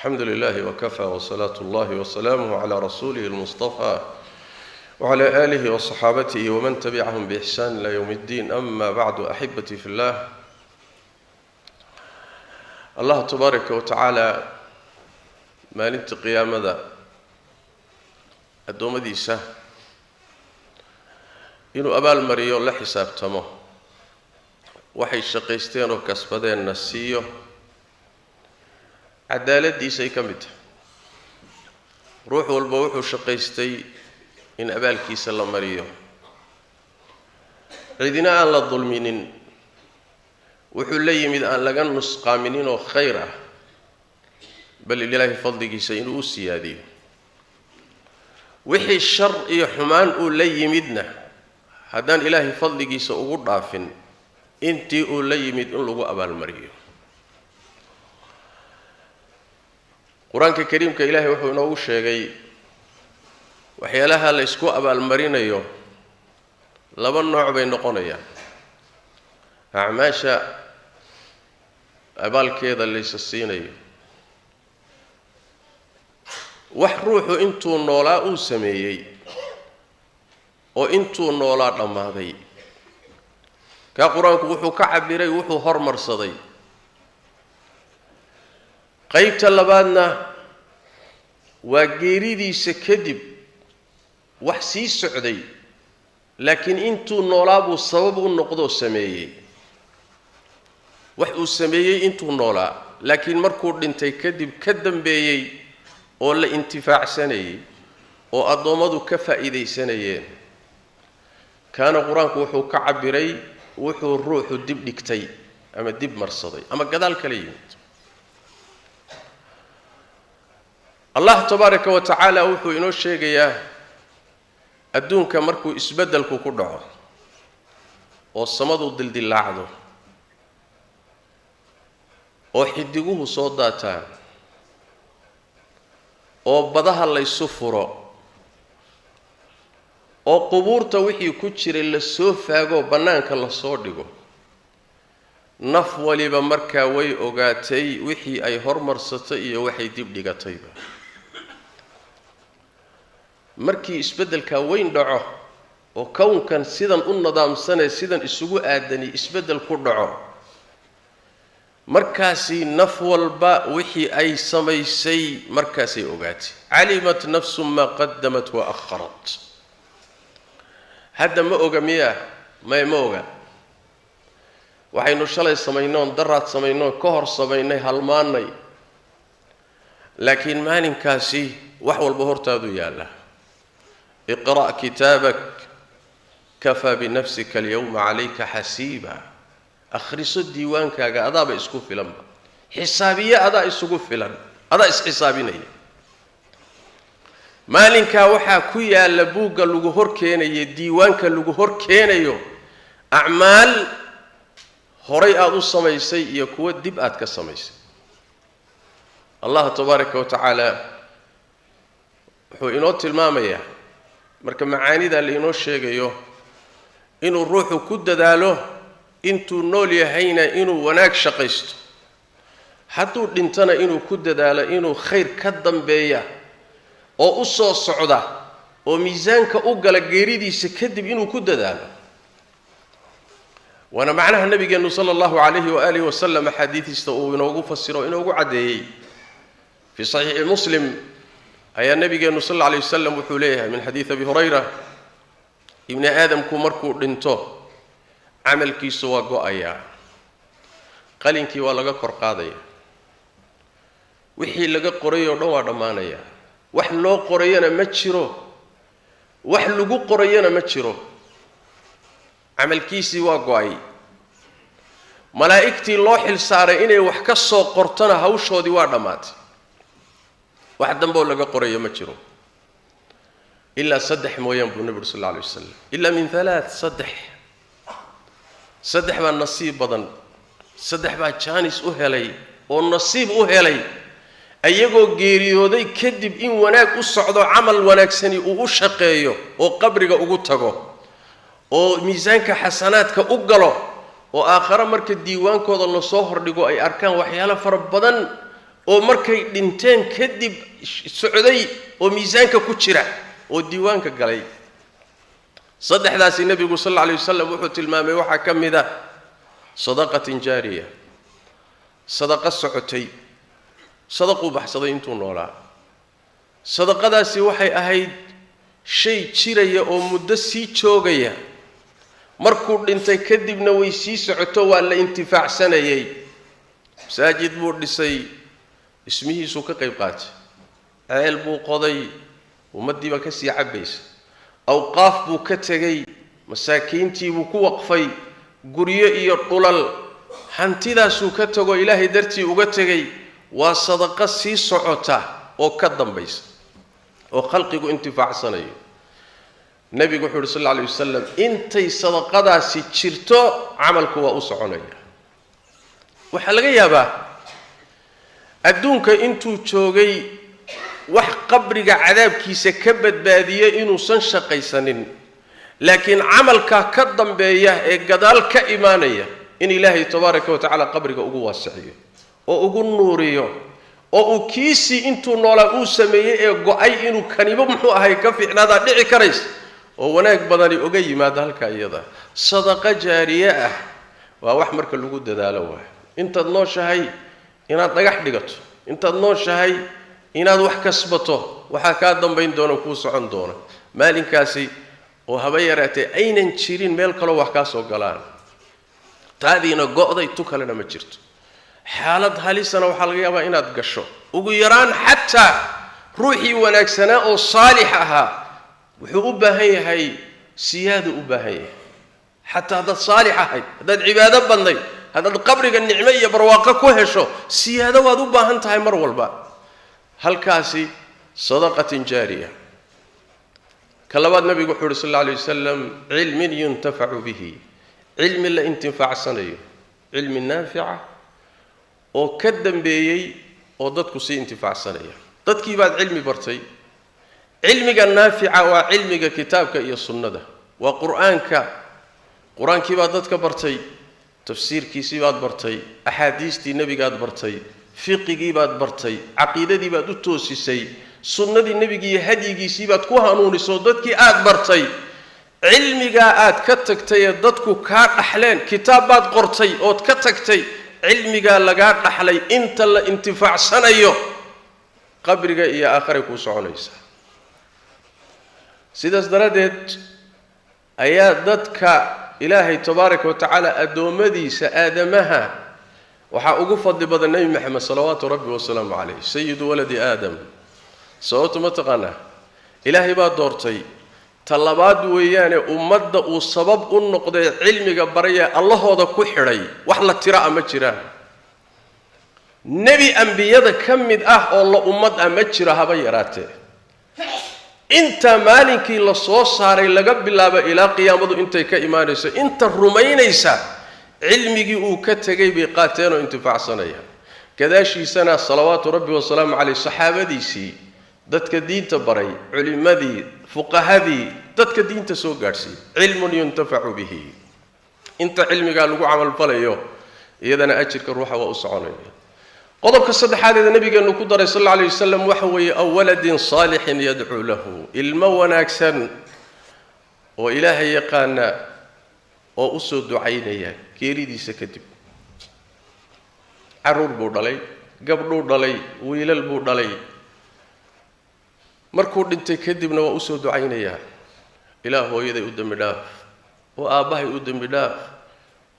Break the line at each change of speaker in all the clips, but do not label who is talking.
Alxamdu lilahi wakafa wsalaatu اllahi wasalaamuh cla rasuulihi اlmustafa wcla aalihi waصaxaabatihi wman tabicahum biixsaan ila ywm اddiin. Ama bacdu, axibatii fi llah, Allah tabaaraka wa tacaala maalinta qiyaamada addoommadiisa inuu abaalmariyo, la xisaabtamo, waxay shaqaysteen oo kasbadeenna siiyo, cadaaladdiisay ka mid tahay. Ruux walba wuxuu shaqaystay in abaalkiisa la mariyo, cidina aan la dulminin, wuxuu la yimid aan laga nusqaaminin oo khayr ah, bal ilaahay fadligiisa inuu u siyaadiyo. Wixii shar iyo xumaan uu la yimidna, haddaan Ilaahay fadligiisa ugu dhaafin, intii uu la yimid in lagu abaalmariyo. Qur-aanka kariimka Ilaahay wuxuu inoogu sheegay waxyaalaha la ysku abaalmarinayo laba nooc bay noqonayaan. Acmaasha abaalkeeda laysa siinayo, wax ruuxu intuu noolaa uu sameeyey oo intuu noolaa dhammaaday, kaa Qur-aanku wuxuu ka cabiray wuxuu hormarsaday. Qaybta labaadna waa geeridiisa kadib wax sii socday, laakiin intuu noolaa buu sabab u noqdoo sameeyey. Wax uu sameeyey intuu noolaa, laakiin markuu dhintay kadib ka dambeeyey oo la intifaacsanayey oo addoommadu ka faa'iidaysanayeen, kaana Qur-aanku wuxuu ka cabiray wuxuu ruuxu dib dhigtay ama dib marsaday ama gadaal kala yimid. Allah tabaaraka wa tacaala wuxuu inoo sheegayaa adduunka markuu isbeddelku ku dhaco oo samadu dildillaacdo oo xidiguhu soo daataan oo badaha laysu furo oo qubuurta wixii ku jiray lasoo faagoo bannaanka lasoo dhigo, naf waliba markaa way ogaatay wixii ay hormarsatay iyo waxay dib dhigatayba. Markii isbeddelkaa weyn dhaco oo kownkan sidan u nidaamsanee sidan isugu aadani isbeddel ku dhaco, markaasi naf walba wixii ay samaysay markaasay ogaatay. Calimat nafsu maa qadamat wa akharat. Hadda ma oga miyaa? May, ma oga. Waxaynu shalay samaynoon, daraad samaynoon, ka hor samaynay, halmaanay, laakiin maalinkaasi wax walba hortaadu yaalla. Iqra' kitaabak kafaa binafsika alyawma calayka xasiiba. Akhriso diiwaankaaga, adaaba isku filanba, xisaabiye adaa isugu filan, adaa isxisaabinaya. Maalinkaa waxaa ku yaalla buugga lagu hor keenayo, diiwaanka lagu hor keenayo, acmaal horay aada u samaysay iyo kuwo dib aad ka samaysay. Allah tabaaraka wa tacaala wuxuu inoo tilmaamayaa marka macaanida la inoo sheegayo inuu ruuxu ku dadaalo intuu nool yahayna inuu wanaag shaqaysto, hadduu dhintana inuu ku dadaalo inuu khayr ka dambeeya oo u soo socda oo miisaanka u gala geeridiisa kadib inuu ku dadaalo. Waana macnaha nabigeennu sala allahu calayhi waaalihi wasalam axaadiidiista uu inoogu fasiro, inoogu caddeeyey. Fii saxiixi Muslim ayaa nabigeennu sal alla alay wasalam wuxuu leeyahay min xadiidi Abi Hurayra: ibni aadamku markuu dhinto camalkiisu waa go-ayaa, qalinkii waa laga kor qaadaya, wixii laga qoray oo dhan waa dhammaanaya. Wax loo qorayana ma jiro, wax lagu qorayana ma jiro, camalkiisii waa go-ay. Malaa'igtii loo xil saaray inay wax ka soo qortona hawshoodii waa dhammaatay, wax dambeoo laga qorayo ma jiro, ilaa saddex mooyaan buu nebi uri sal alla alay wasalam. Ilaa min halaat, saddex, saddex baa nasiib badan, saddex baa jaanis u helay oo nasiib u helay iyagoo geeriyooday kadib in wanaag u socdo, camal wanaagsani uu u shaqeeyo oo qabriga ugu tago oo miisaanka xasanaadka u galo, oo aakhare marka diiwaankooda lasoo hordhigo ay arkaan waxyaalo fara badan Oo markay dhinteen kadib socday oo miisaanka ku jira oo diiwaanka galay. Saddexdaasi nebigu sal alla alay wasalam wuxuu tilmaamay waxaa ka mid a sadaqatin jaariya, sadaqa socotay, sadaquu baxsaday intuu noolaa. Sadaqadaasi waxay ahayd shay jiraya oo muddo sii joogaya, markuu dhintay kadibna way sii socoto, waa la intifaacsanayay. Masaajid buu dhisay, dhismihiisuu ka qayb qaatay, ceel buu qoday, ummaddiibaa ka sii cabbaysa, awqaaf buu ka tegey, masaakiintiibuu ku waqfay, guryo iyo dhulal hantidaasuu ka tago ilaahay dartii uga tegey. Waa sadaqo sii socota oo ka dambaysa oo khalqigu intifaacsanayo. Nebigu wuxuu uhi sal alla alay wasalam, intay sadaqadaasi jirto camalku waa u soconaya. Waxaa laga yaabaa adduunka intuu joogay wax qabriga cadaabkiisa ka badbaadiya inuusan shaqaysanin, laakiin camalkaa ka dambeeya ee gadaal ka imaanaya in Ilaahay tabaaraka wa tacaala qabriga ugu waasiciyo oo ugu nuuriyo, oo uu kiisii intuu noolaa uu sameeyey ee go-ay inuu kanibo muxuu ahay ka fiicnaadaa dhici karaysa, oo wanaag badani oga yimaado halkaa iyada. Sadaqo jaariye ah waa wax marka lagu dadaalo waay. Intaad nooshahay inaad dhagax dhigato, intaad nooshahay inaad wax kasbato, waxaa kaa dambayn doona, kuu socon doona maalinkaasi oo haba yaraatee aynan jirin meel kaloo wax kaa soo galaan. Taadiina go'day, tu kalena ma jirto. Xaalad halisana waxaa laga yaabaa inaad gasho. Ugu yaraan xataa ruuxii wanaagsanaa oo saalix ahaa wuxuu u baahan yahay siyaadu u baahan yahay. Xataa haddaad saalix ahayd, haddaad cibaado badnayd, haddaad qabriga nicmo iyo barwaaqo ku hesho, siyaado waad u baahan tahay mar walba. Halkaasi sadaqatin jaariya. Ka labaad nabigu wuxuu uhi sal alla alay wasalam, cilmin yuntafacu bihi, cilmi la intifaacsanayo, cilmi naafica oo ka dambeeyey oo dadku sii intifaacsanaya. Dadkii baad cilmi bartay. Cilmiga naafica waa cilmiga kitaabka iyo sunnada, waa Qur-aanka. Qur-aankii baad dadka bartay, tafsiirkiisii baad bartay, axaadiistii nebigaad bartay, fiqigii baad bartay, caqiidadii baad u toosisay, sunnadii nebigi iyo hadyigiisii baad ku hanuunisoo dadkii aad bartay. Cilmigaa aad ka tagtay ee dadku kaa dhaxleen, kitaab baad qortay ood ka tagtay, cilmigaa lagaa dhaxlay inta la intifaacsanayo qabriga iyo aakharay kuu soconaysaa. Sidaas daraaddeed ayaa dadka Ilaahay tabaaraka wa tacaala addoommadiisa aadamaha waxaa ugu fadli badan Nebi Maxamed salawaatu rabbi wasalaamu calayh, sayidu waladi Aadam. Sababtu ma taqaanaa? Ilaahay baa doortay. Ta labaad weeyaane, ummadda uu sabab u noqday cilmiga baraya, Allahooda ku xidhay, wax la tira a ma jiraan. Nebi ambiyada ka mid ah oo la ummad ah ma jiro haba yaraatee. Inta maalinkii la soo saaray laga bilaabo ilaa qiyaamadu intay ka imaanayso, inta rumaynaysa cilmigii uu ka tegay bay qaateen oo intifaacsanayaan. Gadaashiisana salawaatu rabbi wasalaamu caleyh saxaabadiisii, dadka diinta baray, culimmadii, fuqahadii, dadka diinta soo gaadhsiiyey. Cilmun yuntafacu bihi, inta cilmigaa lagu camalfalayo iyadana ajirka ruuxa waa u soconaya. Qodobka saddexaadeeda nabigeennu ku daray sal alla alay wasalam waxa weeye aw waladin saalixin yadcuu lahu, ilmo wanaagsan oo Ilaahay yaqaana oo u soo ducaynaya geeridiisa kadib. Carruur buu dhalay, gabdhuu dhalay, wiilal buu dhalay, markuu dhintay kadibna waa usoo ducaynayaa: Ilaah hooyaday u dembi dhaaf, oo aabbahay u dembi dhaaf,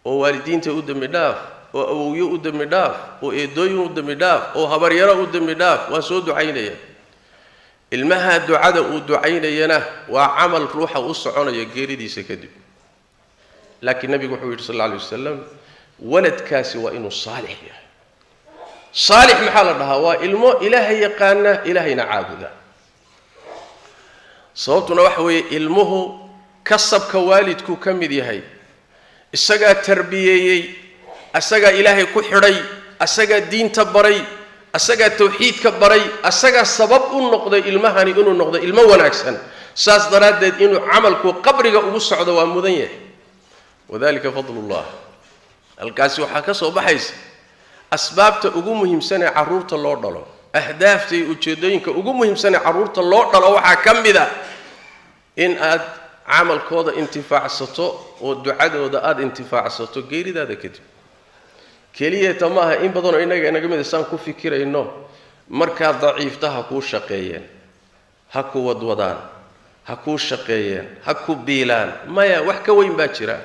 oo waalidiintay u dembi dhaaf, oo awowyo u dembi dhaaf, oo eedooyin u dembi dhaaf, oo habaryaro u dembi dhaaf. Waa soo ducaynaya. Ilmaha ducada uu ducaynayana waa camal ruuxa u soconaya geeridiisa kadib. Laakiin nabigu wuxuu yidhi sal alla alay wasalam, waladkaasi waa inuu saalix yahay. Saalix maxaa la dhahaa? Waa ilmo Ilaahay yaqaana, Ilaahayna caabuda. Sababtuna waxa weeye, ilmuhu kasabka waalidku ka mid yahay, isagaa tarbiyeeyey, asagaa Ilaahay ku xidhay, asagaa diinta baray, asagaa tawxiidka baray, asagaa sabab u noqday ilmahani inuu noqdo ilmo wanaagsan. Saas daraaddeed inuu camalku qabriga ugu socdo waa mudan yahay. Wadalika fadlullah. Halkaasi waxaa ka soo baxaysa Asbaabta ugu muhiimsan ee carruurta loo dhalo, ahdaafta iyo ujeeddooyinka ugu muhiimsan ee carruurta loo dhalo waxaa ka mid a in aad camalkooda intifaacsato oo ducadooda aada intifaacsato geeridaada kadib. Keliyata maaha, in badanoo innaga inaga mid isaan ku fikirayno, markaad daciifta ha kuu shaqeeyeen, ha ku wadwadaan, ha kuu shaqeeyeen, ha ku biilaan. Maya, wax ka weyn baa jira,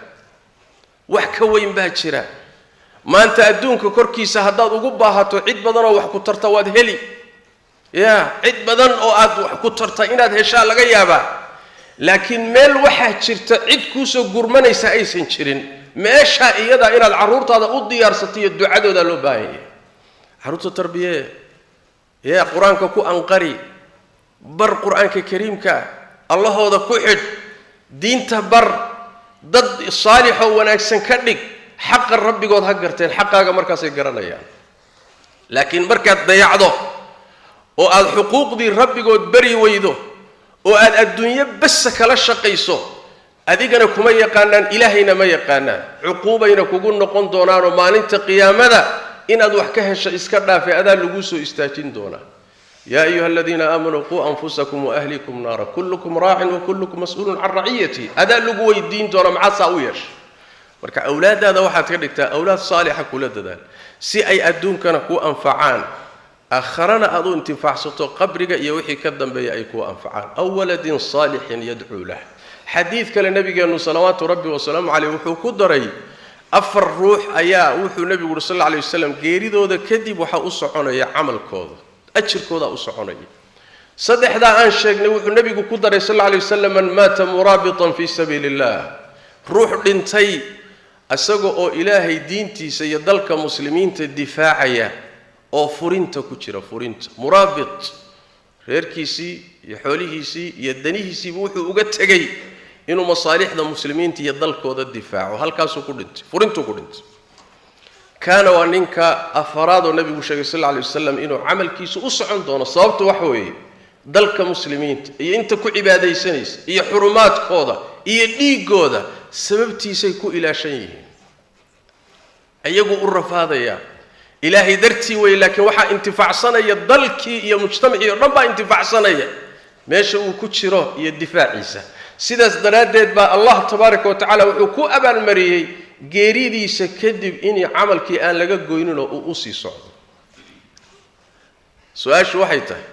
wax ka weyn baa jira. Maanta adduunka korkiisa haddaad ugu baahato cid badanoo wax ku tarta waad heli, ya cid badan oo aad wax ku tarta inaad heshaa laga yaabaa, laakiin meel waxaa jirta cid kuusoo gurmanaysa aysan jirin. Meeshaa iyadaa inaad carruurtaada u diyaarsato iyo ducadoodaa loo baahan yahay. Carruurta tarbiyee, yaa qur-aanka ku anqari, bar qur-aanka kariimka, allahooda ku xidh, diinta bar, dad saalixoo wanaagsan ka dhig, xaqa rabbigood ha garteen, xaqaaga markaasay garanayaan. Laakiin markaad dayacdo oo aada xuquuqdii rabbigood bari weydo oo aada adduunyo basa kala shaqayso, adigana kuma yaqaanaan, ilaahayna ma yaqaanaan, cuquubayna kugu noqon doonaanoo maalinta qiyaamada inaad wax ka hesho iska dhaafay, adaa laguu soo istaajin doonaa. Yaa ayuha aladiina aamanuu quu anfusakum waahlikum naara kullukum raacin wa kullukum mas-uulun can raciyati. Adaa lagu weydiin doonaa maxaad saa u yeeshay. Marka awlaaddaada waxaad ka dhigtaa awlaad saalixa, kula dadaal si ay adduunkana kuu anfacaan, aakharana aad u intifaacsato, qabriga iyo wixii ka dambeeya ay kuu anfacaan. Aw waladin saalixin yadcuu lah. Xadiid kale nabigeennu salawaatu rabbi wasalaamu caleyh wuxuu ku daray afar ruux ayaa wuxuu nebigu uri sal alla alay wasalam geeridooda kadib waxaa u soconaya camalkooda, ajirkoodaa u soconaya. Saddexdaa aan sheegnay wuxuu nebigu ku daray sal alla alay wasalam man maata muraabitan fii sabiili illah, ruux dhintay isaga oo ilaahay diintiisa iyo dalka muslimiinta difaacaya oo furinta ku jira. Furinta muraabit, reerkiisii iyo xoolihiisii iyo danihiisiiba wuxuu uga tegey inuu masaalixda muslimiinta iyo dalkooda difaaco, halkaasuu ku dhintay, furintuu ku dhintay. Kaana waa ninka afaraad oo nebigu sheegay sal alla alay wasalam inuu camalkiisu u socon doono. Sababtu waxa weeye, dalka muslimiinta iyo inta ku cibaadaysanaysa iyo xurumaadkooda iyo dhiiggooda sababtiisay ku ilaashan yihiin, iyagu u rafaadayaa ilaahay dartii wey, laakiin waxaa intifaacsanaya dalkii iyo mujtamacii o dhan baa intifaacsanaya meesha uu ku jiro iyo difaaciisa. Sidaas daraaddeed baa Allah tabaaraka wa tacaala wuxuu ku abaalmariyey geeridiisa kadib inii camalkii aan laga goyninoo uu usii socdo. Su-aashu waxay tahay,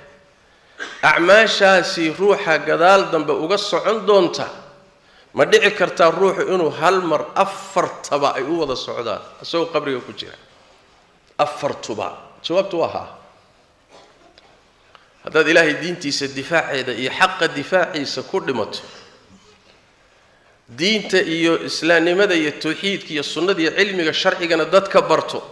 acmaashaasi ruuxa gadaal dambe uga socon doonta, ma dhici kartaa ruuxu inuu hal mar afartaba ay u wada socdaan isagoo qabriga ku jira? Afartuba jawaabtu waa haa. Haddaad ilaahay diintiisa difaaceeda iyo xaqa difaaciisa ku dhimato, diinta iyo islaamnimada iyo tawxiidka iyo sunnada iyo cilmiga sharcigana dadka barto,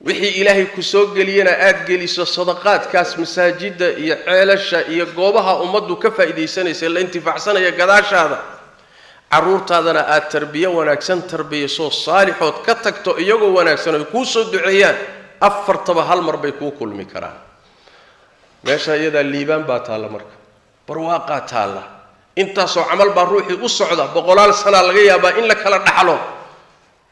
wixii ilaahay ku soo geliyana aada geliso sadaqaadkaas masaajidda iyo ceelasha iyo goobaha ummaddu ka faa'iidaysanaysa la intifaacsanaya gadaashaada, carruurtaadana aada tarbiyo wanaagsan tarbiyayso saalixood ka tagto iyagoo wanaagsan oy kuu soo duceeyaan, afartaba hal mar bay kuu kulmi karaan. Meesha iyadaa liibaan baa taalla, marka barwaaqaa taalla. Intaasoo camal baa ruuxii u socda, boqolaal sanaa laga yaabaa in la kala dhaxlo.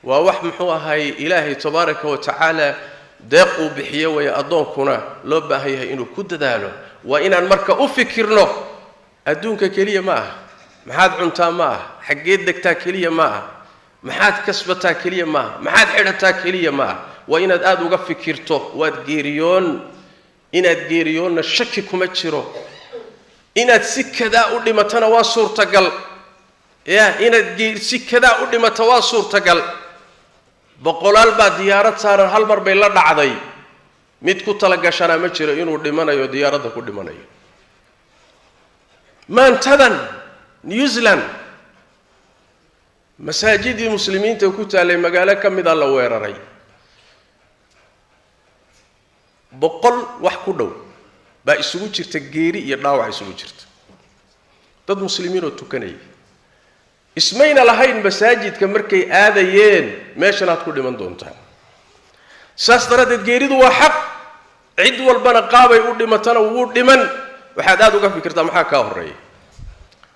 Waa wax muxuu ahay ilaahay tabaaraka wa tacaala deeq uu bixiyo weeye, addoonkuna loo baahan yahay inuu ku dadaalo. Waa inaan marka u fikirno adduunka keliya ma aha, maxaad cuntaa ma aha, xaggeed degtaa keliya ma aha, maxaad kasbataa keliya ma aha, maxaad xidhataa keliya ma aha. Waa inaad aada uga fikirto waad geeriyoon, inaad geeriyoonna shaki kuma jiro, inaad si kadaa u dhimatana waa suurtagal. Ya inaad si kadaa u dhimato waa suurtagal. Boqolaal baa diyaarad saaran, hal mar bay la dhacday, mid ku talagashanaa ma jiro inuu dhimanayo, diyaaradda ku dhimanayo. Maantadan New Zealand masaajidii muslimiinta ku taallay magaalo ka mida la weeraray, 100 wax ku dhow baa isugu jirta geeri iyo dhaawac isugu jirta, dad muslimiinoo tukanayay. Ismayna lahayn masaajidka markay aadayeen meeshan aad ku dhiman doontaan. Saas daraaddeed geeridu waa xaq, cid walbana qaabay u dhimatana wuu dhiman. Waxaad aada uga fikirtaa maxaa kaa horreeya,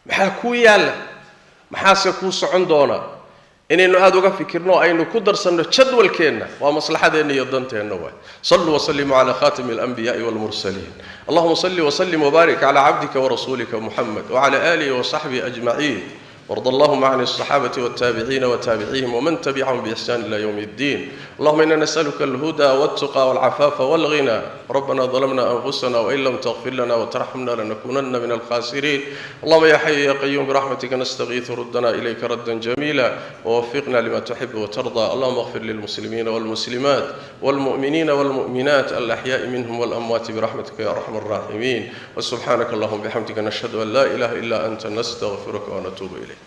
maxaa kuu yaalla, maxaase kuu socon doona. Inaynu aada uga fikirno, aynu ku darsanno jadwalkeenna, waa maslaxadeenna iyo danteenna waay. Saluu wasallimuu cala khatimi alanbiyaai walmursaliin. Allahuma salli wasallim wbaarik cala cabdika warasuulika Muxamed wcala aalihi wasaxbihi ajmaciin, وارض اللهم عن الصحابة والتابعين وتابعيهم ومن تبعهم بإحسان إلى يوم الدين. اللهم إنا نسألك الهدى والتقى والعفاف والغنى. ربنا ظلمنا أنفسنا وإن لم تغفر لنا وترحمنا لنكونن من الخاسرين. اللهم يا حي يا قيوم، برحمتك نستغيث، ردنا إليك ردا جميلا ووفقنا لما تحب وترضى. اللهم اغفر للمسلمين والمسلمات والمؤمنين والمؤمنات، الأحياء منهم والأموات، برحمتك يا أرحم الراحمين. وسبحانك اللهم بحمدك، نشهد أن لا إله إلا أنت، نستغفرك ونتوب إليك.